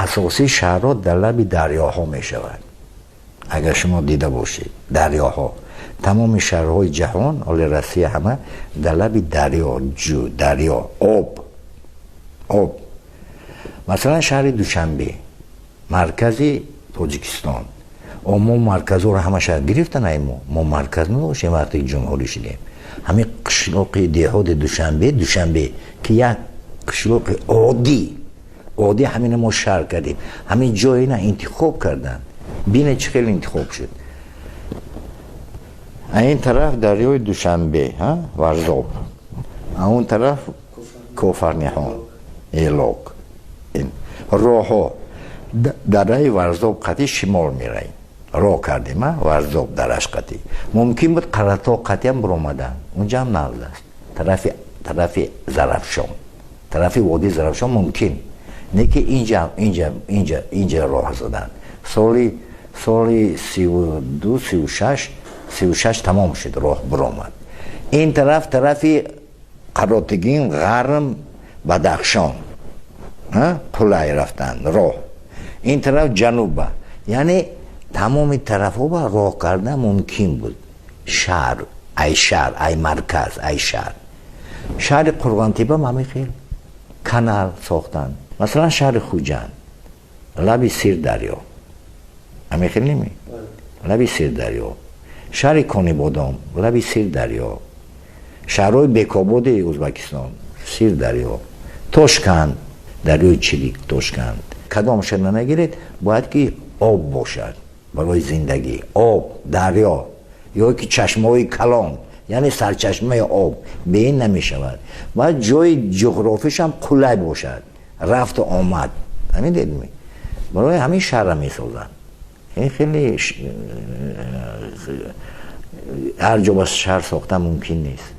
Асосии шаҳрҳо дар лаби дарёҳо мешавад. Агар шумо дида бошед, дарёҳо, тамоми шаҳрҳои ҷаҳон, ҳоли Россия, ҳама дар лаби дарё, ҷӯ, дарё, об, об. Масалан, шаҳри Душанбе, маркази Тоҷикистон. Мо марказҳоро ҳамаша гирифтан ай мо. Мо марказ надоштем вақте ҷумҳурӣ шудем. Ҳамин қишлоқи деҳоти Душанбе, Душанбе ки як қишлоқи оддӣ, оддӣ, ҳамина мо шаҳр кардем. Ҳамин ҷоина интихоб карданд. Бине, чӣ хел интихоб шуд. Ин тараф дарёи Душанбе, Варзоб, а он тараф Кофарниҳон, Элок. Роҳҳо дараи Варзоб қатӣ шимол мераем, роҳ кардем, Варзоб дараш қатӣ. Мумкин буд Қаратоқ қатиам биромадан, унҷаам нағз аст. Тарафи Зарафшон, тарафи водии Зарафшон мумкин не, ки инҷа, инҷа, инҷа, инҷа роҳ заданд. Соли 32, 36, 36 тамом шуд, роҳ биромад. Ин тараф, тарафи Қаротигин, Ғарм, Бадахшон қулай рафтан роҳ. Ин тараф ҷануба, яъне тамоми тарафҳо ба роҳ кардан мумкин буд. Шаҳр ай шаҳр, ай марказ, ай шаҳр. Шаҳри Қурғонтепа ҳамин хел канал сохтанд. Масалан, шаҳри Хуҷанд лаби Сирдарё, ҳамин хел неми, лаби Сирдарё. Шаҳри Конибодом лаби Сирдарё, шаҳрҳои Бекободи Ӯзбекистон Сирдарё, Тошканд дарёи Чирик, Тошканд. Кадом шаҳр нагиред, бояд ки об бошад барои зиндагӣ. Об, дарё ё ки чашмаҳои калон, яъне сарчашмаи об, бе ин намешавад. Бояд ҷои ҷуғрофишам қулай бошад, рафту омад. Ҳамин дедми, барои ҳамин шаҳрра месозанд. Ин хеле ҳар ҷо ба шаҳр сохта мумкин нест.